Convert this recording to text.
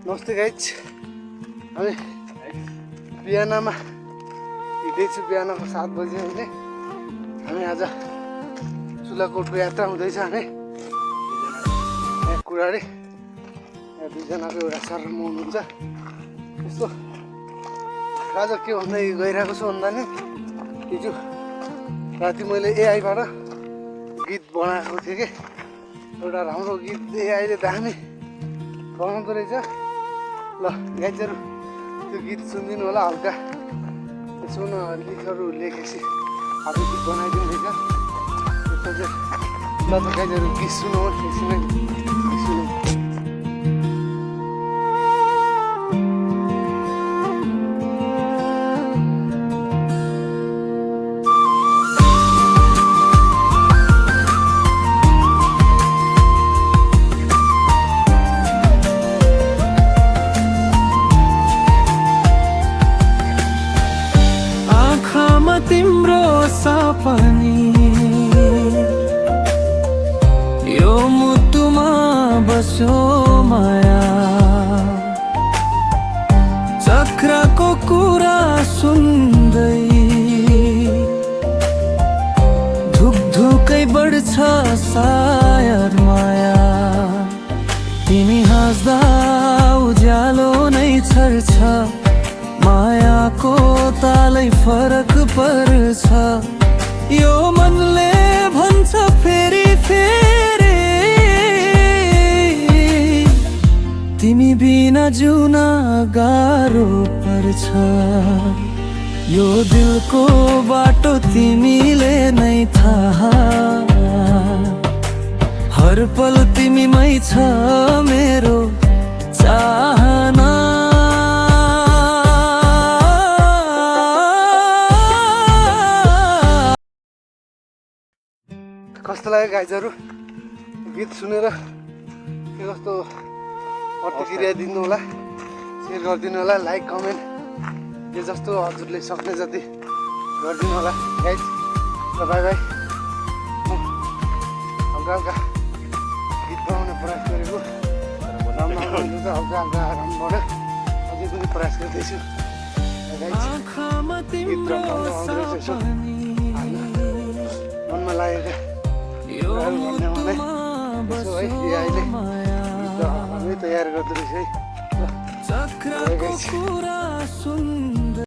नमस्ते गाइज हामी बिहानमा हिँड्दैछु बिहानको 7 बजे अहिले हामी आज चुलाकोटको यात्रा हुँदैछ हामी यहाँ कुराडी यहाँ दुईजनाको एउटा सर म हुनुहुन्छ यस्तो आज के भन्दै गइरहेको छु भन्दा नि हिजो राति मैले एआईबाट गीत बनाएको थिएँ कि एउटा राम्रो गीत एआईले दामी बनाउँदो रहेछ ल गाइजहरु त्यो गीत सुनिदिनु होला हल्का त्यसो न लिरिक्सहरु लेखेपछि आफै गीत बनाइदिनु रहेछ त्यसो चाहिँ ल त गाइजहरु गीत सुनौ एकछिन सुनौ तिम्रो सपनी यो मुटुमा बस्यो माया चक्रको कुरा सुन्दै धुकधुकै बढ्छ सायद माया तिमी हाँस्दा उज्यालो नै छर्छ मायाको तालै फरक पर्छ यो मनले भन्छ फेरि फेरि तिमी बिना जिउन गाह्रो पर्छ यो दिलको बाटो तिमीले नै थाहा हर पल तिमीमै छ मेरो चाहना कस्तो लाग्यो गाइजहरु गीत सुनेर के कस्तो प्रतिक्रिया दिनु होला शेयर गरिदिनु होला लाइक कमेन्ट जे जस्तो हजुरले सक्ने जति गरिदिनु होला गाइज ल बाइ बाइ हल्का हल्का गीत बनाउने प्रयास गरेको राम्रो हल्का हल्का राम्रोबाट अझै पनि प्रयास गर्दैछु गाइज गीत राम्रो आउँदैछ मनमा लागेको तयार गर्दो रहेछ है